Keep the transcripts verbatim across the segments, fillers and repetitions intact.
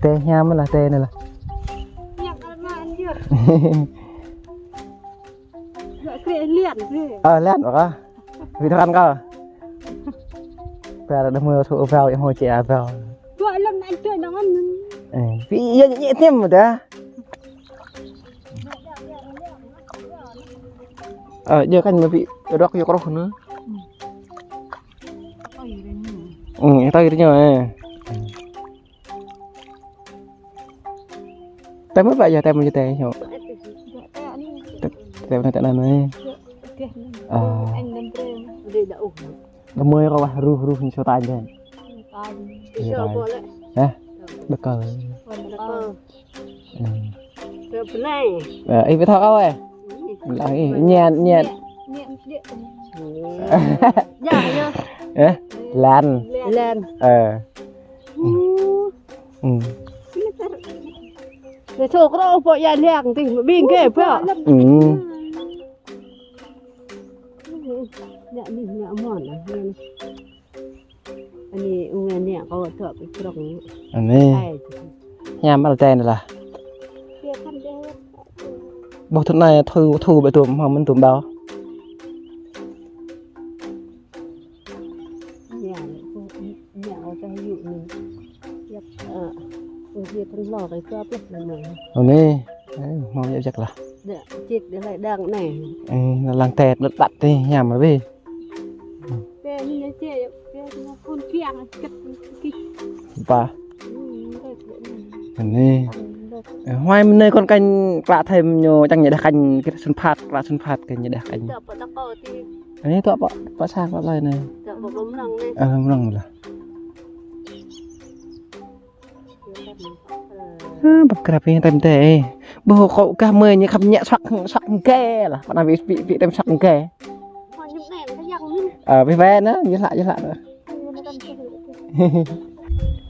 Tê hiam lah, tê anai lah. Hiam kơ mă anjir. Gak kre lian kre. Ơ, lian ƀă kơ. Ƀu thâo kăn kơ. Pơ ră anai mơ̆ thâo ƀâo, yơh hmâo čê ƀâo. Tuă lăm anai tuă nong ăn. Ơ, ƀu yơh ñe ñe tiêm dah. Ơ, yơh kăn mơ̆ ƀu rŏk yơh kơroh anai. Ơ, yơh tơi rơñô, ơ. Tơi mơ̆ ƀă yơh, tơi mơ̆ yơh tơi hiu. Tơi, tơi mơ̆ tơi anai anai. Ơ. Đơmơi kơ wah ruh ruh ñu sô tañ deh. Tañ. Ñu sô tañ. Hă? Đơkơ. Đơkơ. Ơ. Kơ plei. Ơ, ih ƀu thâo kâo ơ. Lăng ih, ñen, ñen. Ñen, ñen. Yơh, yơh. Hă? Lan. Lan. Ơ. Ơ. Ơ. Ñu sô kơ ƀơi ia liang tih, ƀing kơ ƀă. Ơ. Anai, ung anai kâo tuă pơkrong. Anai. Ai. Hiam mă tơi anai lah. Ƀuh thŭn anai thu, thu ƀơi tơm, hmâo mơ̆n tơm ƀâo. Anai, anai kâo tah yŭ anai. Yap, ơ, ung yap thŭn hlâo kơ tuă pơkrong anai. Anai. Ơ, hmâo yap jak lah. Dah, čit dah lai đang anai. Ơ, lăng tơi, lăt lăt tơi, hiam lah ƀơi. Ba. Anai. Ơ, huai mơ̆ng anai kŏn kañ klă thêm ñu čang ñu đah kañ kơ sun phat, klă sun phat kơ ñu đah kañ. Anai tuă pơ, pơ sang pơ plei anai. Ơ, mơnăng lah. Ơ, băp krăp ih tem tơi. Ƀuh kâo gah mơi ñu khăp ñă suăk, suăk gê lah. Pơ anai ƀu, ƀu, ƀu tem suăk gê. Ơ, ƀu ƀe anai, yơh lah, yơh lah.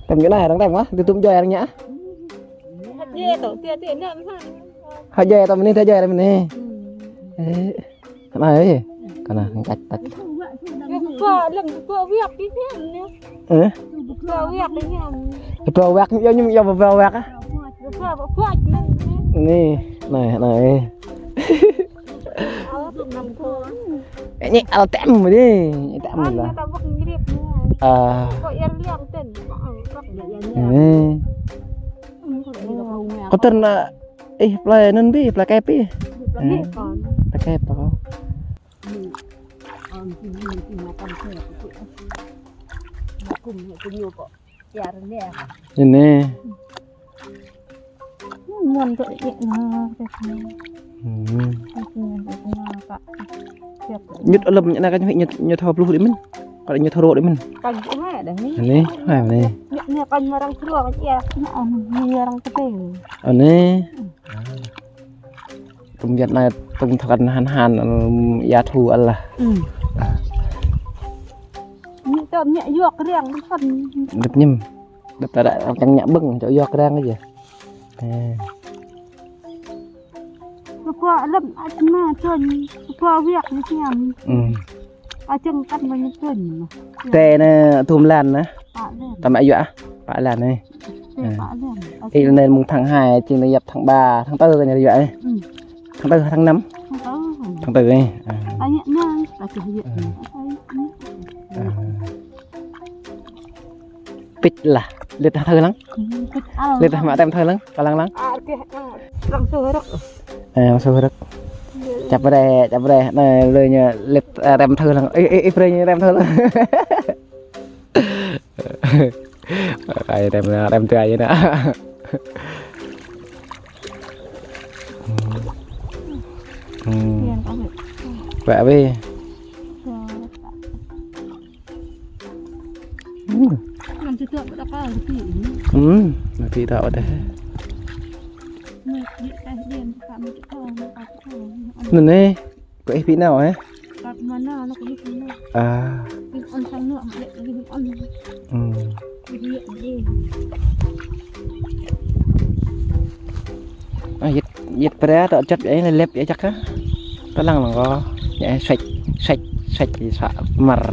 Tem ñu anai, arăng tem ah, tui tŭm joi arăng ñă. Hă joi tơm anai, tui joi arăng anai. Ơ. Kơ anai ơ, kơ anai ngă tăt. Ơ? Kơ ƀâo wăk, yua ñu yua ƀâo wăk ah. Anai, anai, anai. Ơ, ñu al tem mơ̆ dih, ñu tem mơ̆ lah. Ơ. Anai. Kơ tơl anai, ih, plei anŭn ƀing, plei kep ƀing. Plei kep ƀing. Anai. Ñu ƀu lơ̆m ñu anai kơ ñu, ñu, ñu thâo pluh đĭ mơ̆n. Kơ ñu thâo rŏ đĭ mơ̆n. Anai, anai. Anai. Tơm Việt Nam tơm thâo kăn han han, ơ, ia thu alah. Ñu tơm ñu yua kriăng tơm. Đĕp ñim. Đĕp ta đa čang ñu ƀơ̆ng, čô yua kriăng aja. Ơ. Kơ pô lơ̆m ăt mă tơm, kơ pô wăk ñu hiam. Ơ, čang kăn mă ñu tơm. Tê anai tơm lan anai. Pă lan. Tơm mă yua ah, pă lan anai. Tê pă lan. Ih, anai mơ̆ng tháng hai, čing anai yap tháng ba, tháng tư kơ ñu yua anai. Tháng tư, tháng năm. Tháng tư. Tháng tư anai. Ơ. Pĭt lah, lĕ tah thâo lăng. Lĕ tah mă tem thâo lăng, kơ lăng lăng. Ơ, lăng sơ rơ̆k. Čăp rai, čăp rai. Anai, lĕ ñu lĕ, ơ, tem thâo lăng. Ơ, ơ, ơ, brơi ñu tem thâo lăng. Ai tem, tem tơi anai. Ơ. Ơ. Wă ƀing. Ơ. Ơ. Anŭn tơtơ̆ ƀơi đah kơ rơti. Ơ, rơti tơ̆ ƀơi đah. Anŭn anai, kơ ih pi nao hă? Ơ. Ơ, yit, yit brơi tơ̆ čăt ƀơi anai lĕp ƀơi jak hă. Tơlăng lăng kơ. Ñu sĕč, sĕč, sĕč, sĕč mơ̆r.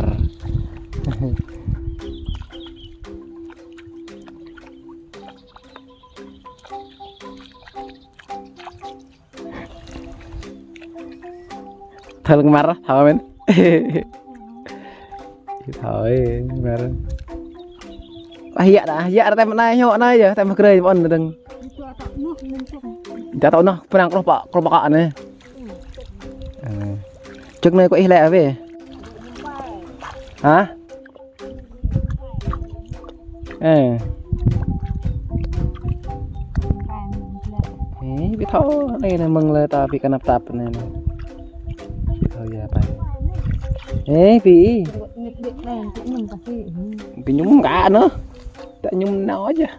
Thâo lăng mơ̆n, thâo mơ̆n. Thâo mơ̆n. Ơ, yă đa, yă đa tem anai, hŏ anai yơh, tem hơgrơi ƀôn đơ̆ng. Čă tŏ noh, pơnăng kruh pă, kruh pă kă anai. Ơ. Čơ̆ng anai kơ ih lĕ wĕ. Hă? Ơ. Ơ, ƀu thâo, anai anai mơ̆ng lĕ ta ƀu kơnăp tap anai anai. Ƀu thâo yua apa. Ơ, ƀu. Ƀu mơñum kă anai. Tơ mơñum nao yơh.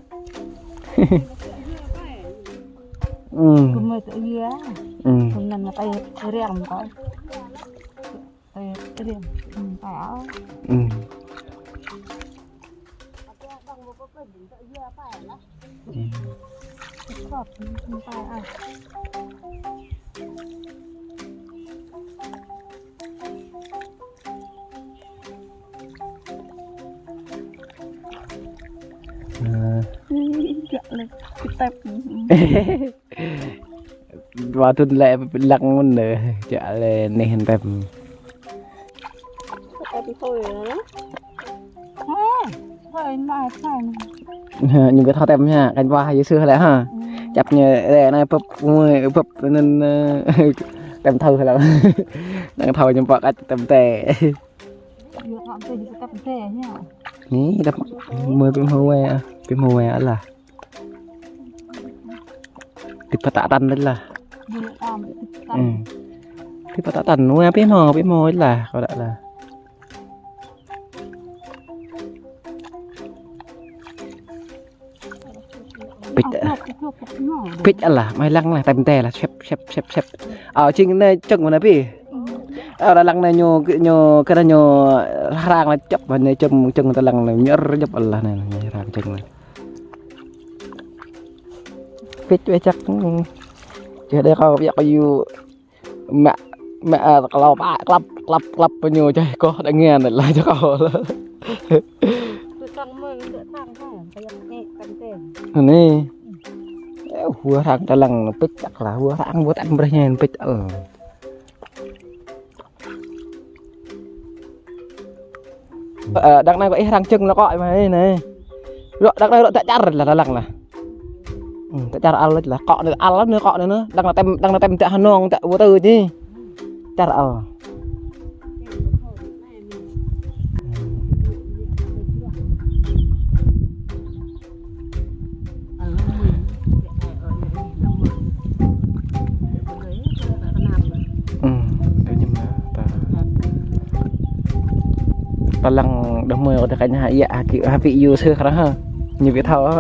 Ư. Kơ mơi tơ yua. Ư. Kơ anŭn anai riang kơ. Ơ, ơ, ơ, ơ. Ư. Ư. Ơ. Ih, gak lĕ, kơtĕp. Ba thun lĕ lăng mơ̆n đơ, čă lĕ neh tem. Tem thôi hă? Hă, thôi, mai, mai. Ñu ƀu thâo tem hă, kăn ba yơh sưh lĕ hă. Ư. Čăp ñu lĕ anai pơp, ngui, pơp, anŭn, ơ, tem thâo lĕ. Năng thâo ñu pă kăč tem tê. Yua kơ tem tê, tem tê hă. Anai, đăp, mơi ƀu hmâo wĕ, ƀu hmâo wĕ alah. Tĭp pơtă tăn đôč lah. Ư. Tĭp pơtă tăn, wĕ pĭ hmâo, pĭ hmâo lah, kâo đăk lah. Pĭč, pĭč alah, mai lăng lah, tem tê lah, sep, sep, sep, sep. Ơ, čing anai čơ̆ng mơ̆n pĭ. Ơ, lăng anai ñu, ñu, kơ anai ñu, hrang lah čăp, anai čơ̆ng, čơ̆ng tơ lăng anai, ñu rơjăp alah anai, anai hrang čơ̆ng anai. Pĭč wĕ čăk. Čeh đe kâo biă kơ yua mă, mă, ơ, klăp, klăp, klăp, klăp pơ ñu čeh kơ đe ngan lah čeh kâo lah. Anai. Ơ, hua hrang tơ lăng pĭč čăk lah, hua hrang hua tem brơi ñen pĭč ơ. Ơ, đăng anai kơ ih hrang čơ̆ng lă kơ ih mă anai. Rŏ, đăng anai rŏ tơ čar lah, tơ lăng lah. Ư, tơ čar al lah, kơ anai al lah, anai kơ anai anai. Đăng anai tem, đăng anai tem tơ hơnong, tơ wơ̆t tơ čih. Čar al. Ư, tơ ñum na, ta. Ta lăng đah mơi kơ ta kanh ha, yă, ha, ki, ha, pĭ yua sưh krah ha. Ñu ƀu thâo.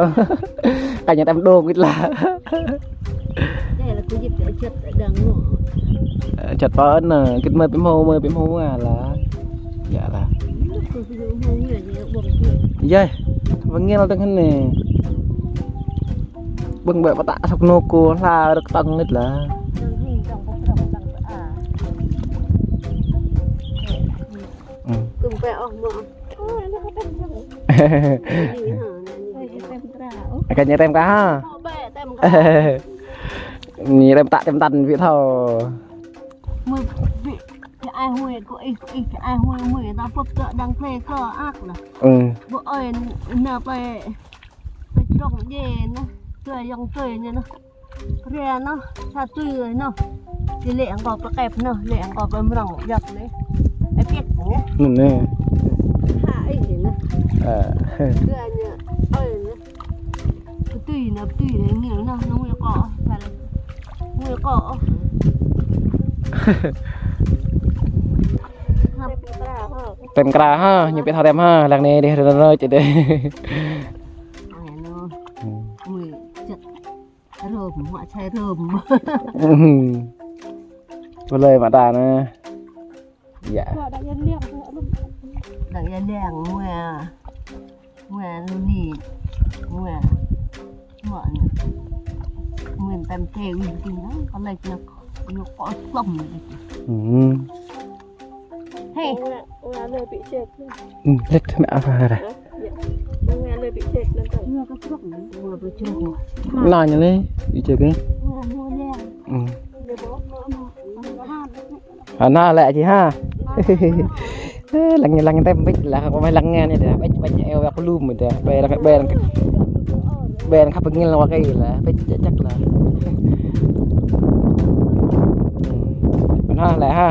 Kanh ñu tem đông kĭt lah. Ơ, čăt pơ anŭn, kĭt mơi ƀu hmâo, mơi ƀu hmâo wa lah. Yă lah. Yơh, wơ̆ng ngel tơ̆ng hơnai. Ƀơ̆ng ƀĕ pơtă sŏk nô kô hla rơ̆k tơ̆ng nit lah. Ư. Kơ̆m ƀĕ ôh mơ̆. Kơ ñu tem kah ha. Ñu tem tăk tem tăn ƀu thâo. Mơi ƀu, ƀu ai huĭ kơ ih, kơ ih ƀu ai huĭ mơi, ta pơ̆p kơ đăng kơ kơ ak lah. Ư. Ƀu ơi nă pơi, pơi črông djê nă, tui yŏng tui ñu nă. Kơ ria nă, sa tui nă. Či lĕ ang kơ pơkĕp nă, lĕ ang kơ pơmrŏng jăp lĕ. Ê piek nă. Nă nă. Ha ih nă. Ơ. Tui ñu, ơi nă. Pơtui nă, pơtui nă, ngil nă, nă ngui kơ, sa lĕ. Ngui kơ. Tem kra ha, ñu pĭt ha tem ha, lăng anai dih rơnơ̆ rơnơ̆ čih dih. Ơ, nă. Ui, čăt. Rơm, mă čai rơm. Ƀu lơi mă ta nă. Yă. Đăng ia liang, ngui. Ngui lu ni. Ngui. Mă nă. Ngui tem tê ui ting nă, kơ lĕ nă, ñu kơ slăm nă. Ư. Hei. Ngui, ngui lơi ƀu ček nă. Ư, lĕ mă apa ră. Ơ, yă. Ngui lơi ƀu ček nă. Ngui kơ čruk nă. Ngui kơ čruk nă. Nă ñu lĕ, ƀu ček nă. Ngui, ngui liang. Ư. Ngui bŏ, ngui, ngui, ngui han. Anai lĕ či ha. Lăng, lăng tem bĕ lah, kơ mơi lăng ngan ih đah. Bĕ, bĕ eo wăk lum ih đah. Bĕ lăng, bĕ lăng, bĕ lăng khăp ngil wăk ih lah. Bĕ čăk čăk lah. Anai lĕ ha.